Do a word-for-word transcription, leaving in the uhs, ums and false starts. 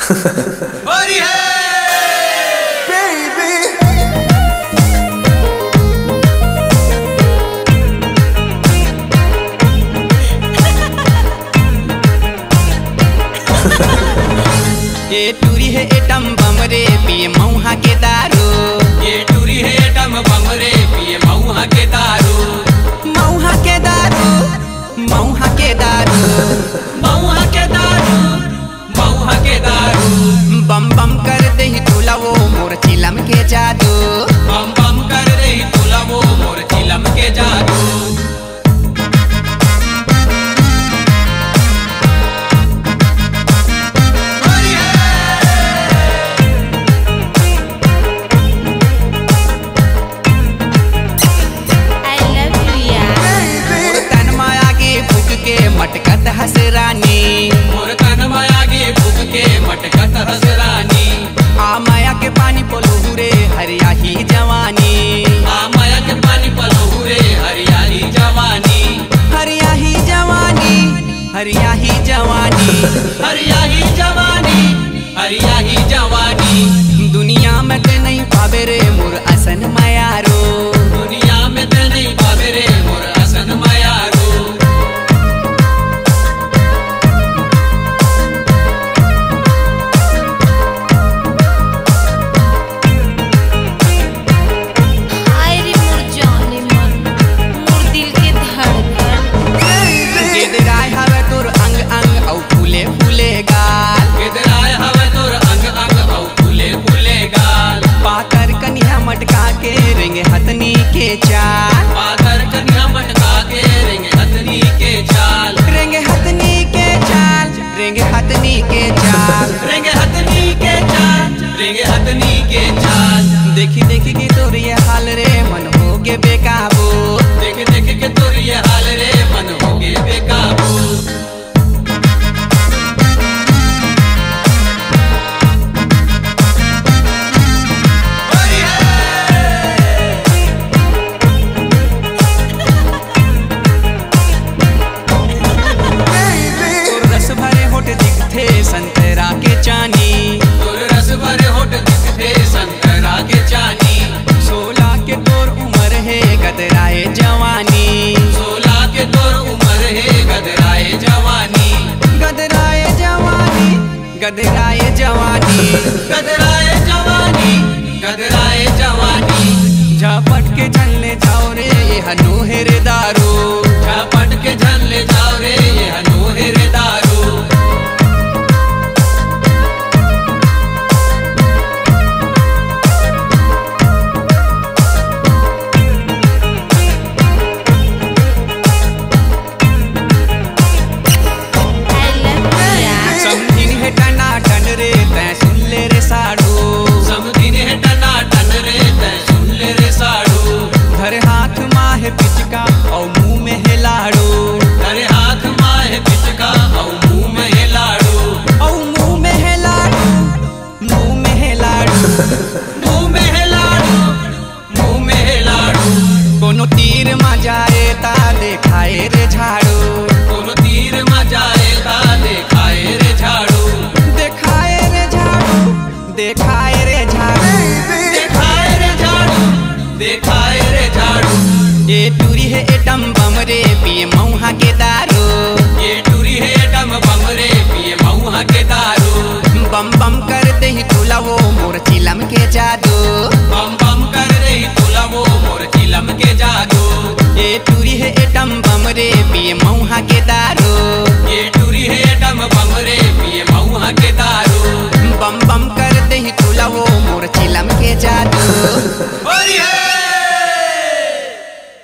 होरी है। ये टूरी हे एटम बम रे, पिए मऊहा के दारू। ये टूरी हे एटम बम रे, पिए मऊहा के दारू। मऊहा के दारू, मऊहा के दारू। मऊहा के दारू, मऊहा के दारू। बम बम कर देही तोला वो मोर चिलम के जादू। बम बम कर देही तोला वो मोर चिलम के जादू। I love you यार। मोर तन मा आगी फूक के मटकत हस रानी। मोर तन मा आगी फूक के मटकत हस रानी। आ मया के पानी पलोहू रे हरियाही जवानी। आ मया के पानी पलोहू रे हरियाही जवानी। हरियाही जवानी, हरियाही जवानी। हरियाही जवानी, हरियाही जवानी। दुनिया में ते नहीं पाबे रे मोर असन मयारो। दुनिया में ते नहीं पाबे रे मोर असन मयारो। हाय रे मोर जाने मन, मोर दिल के धड़कन। गेदराय हवे तोर अंग अंग अउ फूले फूले गाल। गेदराय हवे तोर अंग अंग अउ फूले फूले गाल। पातर कनिहा मटका के रेंगे हथनी के चाल। पातर कनिहा मटका के रेंगे हथनी के चाल। रेंगे हथनी के चाल। रेंगे हथनी के चाल। रेंगे हथनी के चाल। रेंगे हथनी के चाल। देखी देखी के तोर ये हाल रे मन होगे बेकाबू। देखी देखी के तोर ये हाल रे मन होगे बेकाबू। तोर रस भरे होठ दिखथे संतरा के चानी। तोर रस भरे होठ दिखथे संतरा के चानी। सोला के तोर उमर हे गदराए जवानी। सोला के तोर उमर हे गदराए जवानी। गदराए जवानी, गदराए जवानी। गदराए जवानी, गदराए जवानी। झपट के झन ले जाव रे, ये हनो हे रे दारू। झपट के झन ले जाव रे, ये हनो हे रे दारू। समधिन हे टनाटन रे, तैं सुन ले रे साढ़ू। समधिन हे टनाटन रे, तैं सुन ले रे साढ़ू। धरे हाथ मा हे पिचका, अउ मुँह में हे लाड़ू। धरे हाथ मा हे पिचका, अउ मुँह में हे लाड़ू। अउ मुँह में हे लाड़ू, मुँह में हे लाड़ू। मुँह में हे लाड़ू, मुँह में लाड़ू। कोनो तीर मा जाए ता देखाए रे झाड़ू। कोनो तीर मा जाए ता देखाए रे झाड़ू। देखाए रे झाड़ू, देखाए रे झाड़ू। देखाए रे झाड़ू, देखाए रे झाड़ू। ये टूरी हे एटम बम रे, पिए मऊहा के दारू। ये टूरी हे एटम बम रे, पिए मऊहा के दारू। बम बम कर देही तोला वो मोर चिलम के जादू। बम बम कर देही तोला वो मोर चिलम के जादू। ए टूरी हे एटम बम रे, पिए मऊहा के दारू। ए टूरी हे एटम बम रे, पिए मऊहा के दारू। बम बम कर देही तोला वो मोर चिलम के जादू। होरी